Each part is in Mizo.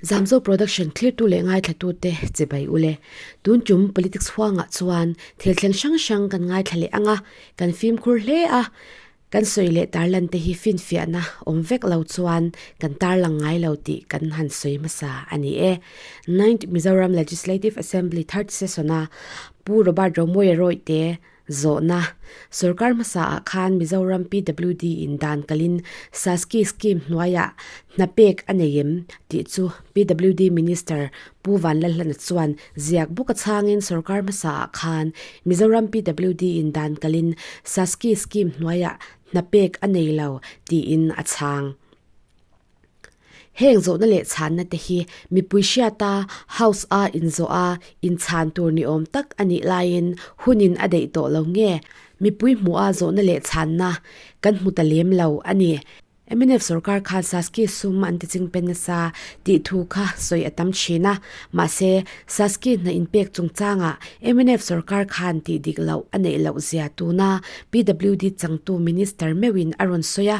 Zamzo Production thlirtu leh ngaithlatute chibai ule. Tun tum politics huangah chuan thil thleng hrang hrang kan ngaithla leh ang a, kan fimkhur hle a, kan sawi leh tarlan te hi finfiahna awm vek lo chuan kan tarlang ngai lo tih kan han sawi hmasa a ni e. Ninth Mizoram Legislative Assembly Third Session-a Pu Robert Romawia Rawihte Zawhna, Sorkar hmasaah khan Mizoram PWD in dan kalin Saski scheme hnuaiah hna pek a nei em tih chu PWD Minister Pu Vanlalhlana chuan ziak bawk a chhangin sorkar hmasaah khan Mizoram PWD in dan kalin Saski scheme hnuaiah hna pek a nei lo tiin a chhang. Heng zawhna leh chhanna te hi mipui hriata house a inzawh a inchhan tur ni awm tak a nih laiin hunin a daih tawh lo nge mipui hmuha zawhna leh chhanna kan hmu ta lem lo a ni. Mnf sorkar khan Saski sum an ti chingpen nasa tih thu kha sawi a tam thin a, mahse Saski hna inpek chungchangah mnf sorkar khan tih dik loh a neih loh zia tuna PWD changtu minister meuhin a rawn sawi a.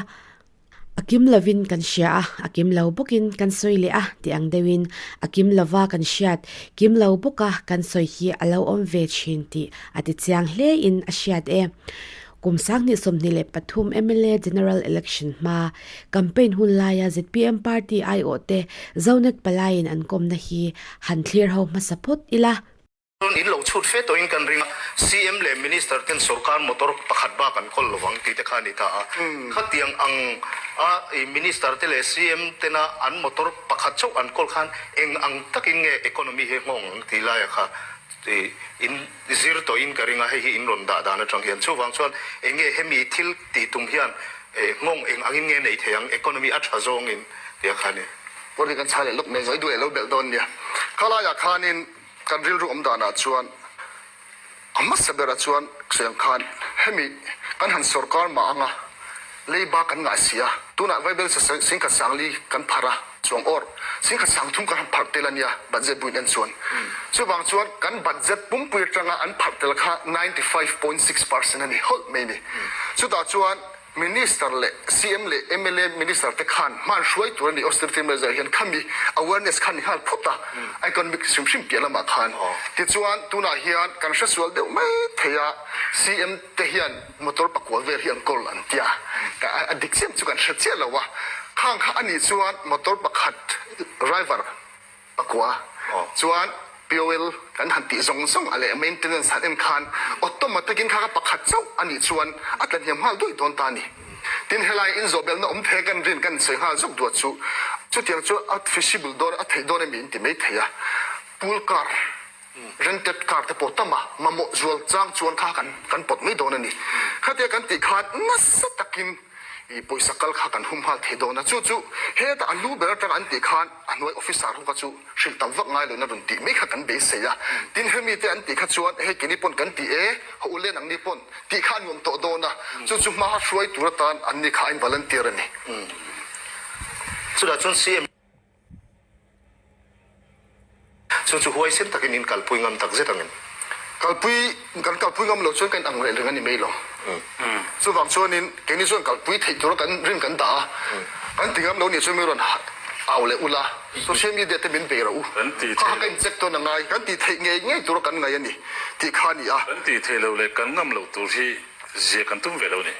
A kim lovin kan hria a, a kim lo bawkin kan sawi leh a tih ang deuhin a kim lova kan hriat, kim lo bawka kan sawi hi a lo awm ve thin tih a ti chiang hlein a hriat e. Kum 2023 mla General Election hma campaign hun laia zpm party aiawhte Zonet palaiin an kawmna hi han thlir ho hmasa phawt ila. Chuan in lo chhut fe tawhin kan ring a, CM leh Minister ten sorkar motor pakhat bak an kawl lovang tih te kha a ni ta a. Khatiang ang a Minister te leh CM tena an motor pakhat chauh an kawl khan eng ang takin nge economy hi nghawng ang tih laia kha in zir tawhin ka ring a, hei hi in rawn dah dan atang hian. Chuvang chuan eng nge hemi thil tih tum hian nghawng eng angin nge nei thei ang economy a tha zawngin tia kha a ni. Pawh kan chhai leh lawk mai zawh i duh leh lo belh dawn nia. Khalaiah khanin Kan rilru awm danah chuan a hmasa berah chuan sawi ang khan hemi kan han sorkar mah anga leiba kan ngah si a, tunah Vaibel singkhat sangli kan pharh a, chuang awr singkhat sangthum kan han pharh tel a nia budget buin en chuan. Chuvang chuan kan budget pumpui atanga an pharh tel kha 95.6% a ni hawlh mai ni. Chutah chuan Minister leh CM leh mla Minister te khan hman hruai tur a ni austerity measure hian khami awareness khan ni nghal phawt a economic hrim hrim piah lamah khan tichuan tunah hian kan hresual deuh mai thei a CM te hian motor pakua vel hi an kawl an tia a dik chiam chu kan hre chiah lo a khang kha a nih chuan motor pakhat driver Pakua chuan fuel kan han tih zawng zawng a leh maintenance han en khan automatic in kha kha pakhat chauh a nih chuan a tla hniam nghal duai dawn ta a ni. Tin helai inzawhbelhna awm thei kan rin kan sawi nghal zawk duat chu chutiang chu a feasible dawn a theih dawn emi in ti mai thei a. Pool car, rented car te pawh tam a mamawh zual chang chuan kha kan kan pawt mai dawn a ni. Khatia kan tih khan nasa takin i pawisa kal kha kan hum nghal thei dawn a, chu chu hetah a lu ber atanga an tih khan a hnuai officer ho kha chu hrilh tam vak ngai loin a rawn tih mai kha kan beisei a, tin hemi te an tih kha chuan hei keini pawn kan ti e, haw u len ang ni pawn tih kha a nuam tawh dawn a, chu chu hma hruai tur atan an ni kha a in volunteer a ni. Chutah chuan CM. Chu chu huaisen takin in kalpui ngam tak zet angin. Kalpui, kan kalpui ngam loh chuan kan ang reh reng a ni mai lo. Chuvang chuanin keini chuan kalpui theih tura kan rin kan dah a, kan ti ngam lo nih chuan min rawn au leh ula, social media te min bei rawh u, kha kha ka incheck tawn a ngai, kan tih theih ngei ngei tura kan ngaih a ni tih kha a ni a. Kan tih theih loh leh kan ngam loh tur hi zia kan tum ve lo ni.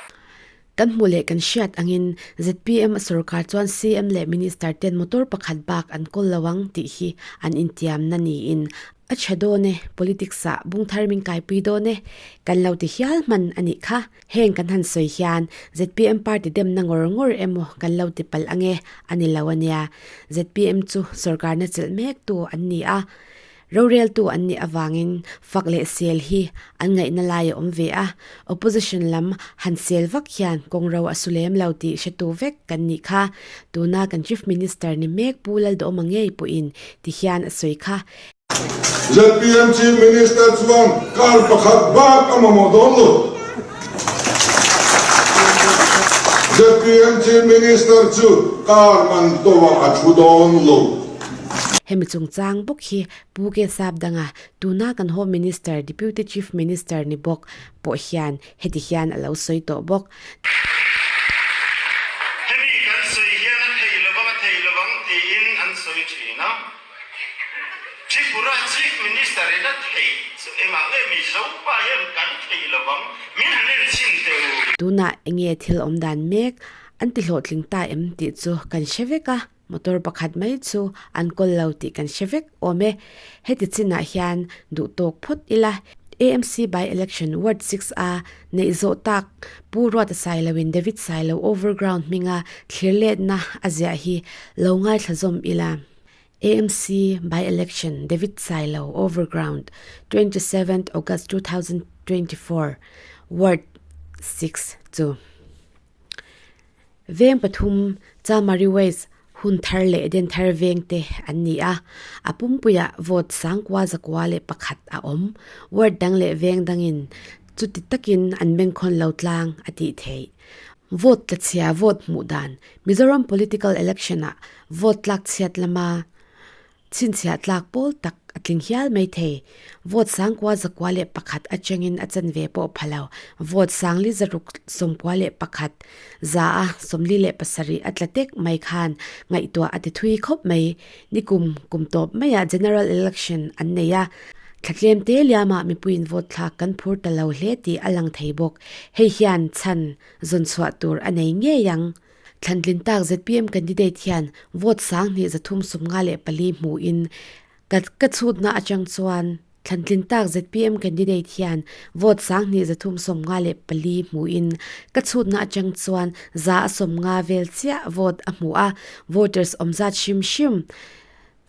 Kan hmuh leh kan hriat angin zpm a sorkar chuan CM leh Minister ten motor pakhat bak an kawl lo ang tih hi an intiamna niin a tha dawn e, politics ah bung thar min kaipui dawn e kan lo ti hial hman a nih kha. Heng kan han sawi hian zpm party demna ngawr ngawr emaw kan lo ti palh ange a ni lo ania. Zpm chu sorkarna chelh mek tu an ni a. Roreltu an nih avangin fak leh sel hi an ngaihna lai a awm ve a, opposition lam han sel vak hian kawngro a su lem lo tih hretu vek kan nih kha. Tuna kan Chief Minister ni mek Pu Lalduhawma ngei pawhin ti hian a sawi kha. Zpm Chief Minister chuan kar pakhat bak a mamawh dawn lo. Zpm Chief Minister chu kar man tawhah a thu dawn lo. Hemi chungchang bawk hi Pu Ke Sap danga tuna kan Home Minister, Deputy Chief Minister ni bawk pawh hian heti hian a lo sawi tawh bawk. Hemi kan sawi hian a thei lovang a thei lovang tiin an sawi thin. thin a. Tripura Chief Minister in a theih chu engah nge Mizo pa hian kan theih lovang min han en chhin teh u. Tunah enge thil awm dan mek an ti hlawhtling ta em tih chu kan hre vek a, motor pakhat mai chu an kawl lo tih kan hre vek awm e. Heti chinah hian duh tawk phawt ila AMC by election ward 6 a neih zawh tak Pu Ruata Sailoin David Sailo overground hminga thlir letna a ziah hi lo ngaithla zawm ila. AMC by election David Sailo overground 27th August 2024 ward 6 chu Veng pathum Chamari West hun thar leh den thar veng te an ni a, a pumpuiah vote sangkua zakua leh pakhat a awm. Ward dang leh veng dangin chuti takin an bengkhawn lo tlang a tih theih. Vote tlachhia vote hmuh dan Mizoram political election-ah vote tlak chhiat lama Chhinchhiah tlak pawl tak a tling hial mai thei. Vote sangkua zakua leh pakhat atangin a chanve pawh pha lo. Vote sangli zaruk sawmkua leh pakhat za a sawmli leh pasarih a tla tek mai khan ngaihtuah a ti thui khawp mai. Nikum kum tawp maiah General Election an nei a, thla tlem te liamah mipuiin vote thlak kan phur ta lo hle tih a lang thei bawk. Hei hian chhan zawn chhuah tur a nei ngei ang. Thlantlin tak zpm candidate hian vote 20 354 hmuin ka ka chhutna atang chuan Thlantlin tak zpm candidate hian vote 20 354 hmuin ka chhutna atang chuan 150 vel chiah vote a hmu a, voters awm zat hrim hrim.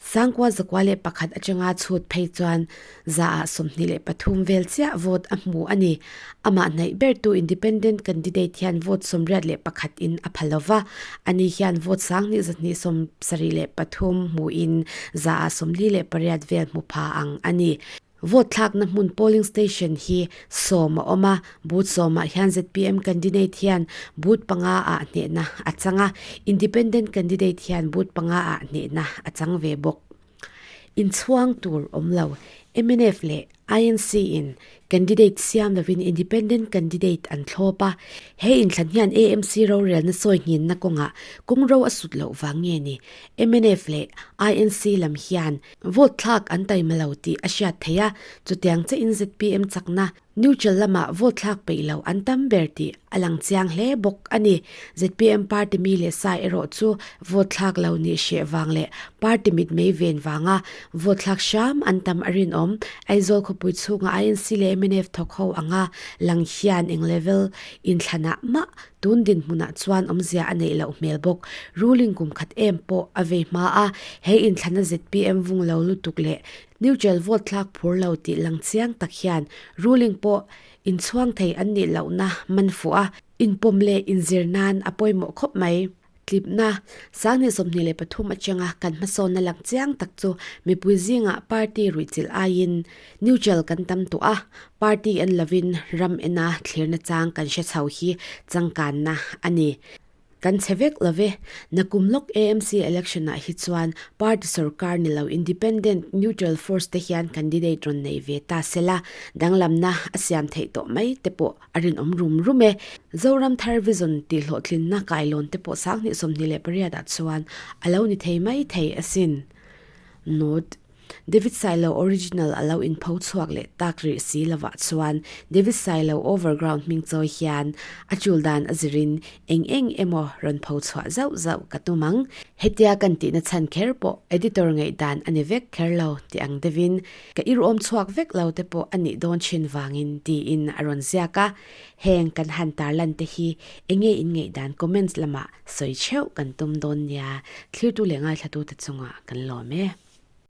91 atanga chhut phei chuan 23 vel chiah vote a hmu a ni. Amah hnaih bertu Independent candidate hian vote 81 in a pha lova, ani hian vote 2273 hmuin 48 vel hmu pha ang a ni. Vote thlakna hmun polling station hi sawm a awm a, booth sawmah hian zpm candidate hian booth panga ah hnehna a chang a, independent candidate hian booth panga ah hnehna a chang ve bawk. Inchhuang tur awm lo mnf leh INC in candidate siam lovin independent candidate an thlawp a, he inthlan hian AMC rorelna sawi nghinna kawngah kawngro a sut loh vang nge ni mnf leh INC lam hian Vote thlak an taima lo tih a hriat theih a, chutiang che in zpm chakna neutral lamah vote thlak peih lo an tam ber tih a lang chiang hle bawk a ni. Zpm party mi leh sa erawh chu vote thlak lo nih hreh vang leh party mitmei ven vanga vote thlak hram an tam a rinawm. Aizawl khawpui chhunga INC leh mnf thawk ho anga lang hian eng level inthlanah mah Tun dinhmunah chuan awmzia a neih loh hmel bawk. Ruling kum khat em pawh a vei hma a, he inthlana zpm vung lo lutuk leh neutral vote thlak phur lo tih lang chiang tak hian ruling pawh inchhuang thei an nih lohna man fuh a, inpawm leh inzir nan a pawimawh khawp mai. Tlipna, 2023 atanga kan hmasawnna lang chiang tak chu mipui zingah party ruihchilh aiin neutral kan tam tawh a, party en lovin ram ena thlirna chang kan hre chho hi changkanna a ni. Kan chhe vek lo ve. Nakum lawk AMC election ah hi chuan party sorkar ni lo independent neutral force te hian candidate rawn nei ve ta sela, danglamna a siam theih tawh mai te pawh A rinawm rum rum e. Zoram Thar Vision tih hlawhtlinna kailawn te pawh 2028 ah chuan a lo ni thei mai thei asin. Note, David Sailo original a lo inpho chhuak leh tak rih si lovah chuan David Sailo overground hming chawi hian a chul dan a zirin eng eng emaw rawn pho chhuah zauh zauh ka tum ang. Hetia kan tihna chhan kher pawh editor ngaihdan a ni vek kher lo tih ang deuhin Ka irawm chhuak vek lo te pawh a nih dawn thin vangin tiin a rawn ziak a, heng kan han tarlan te hi enge in ngaihdan comments lamah sawi theuh kan tum dawn nia, thlirtu leh ngaithlatute chungah kan lawm e.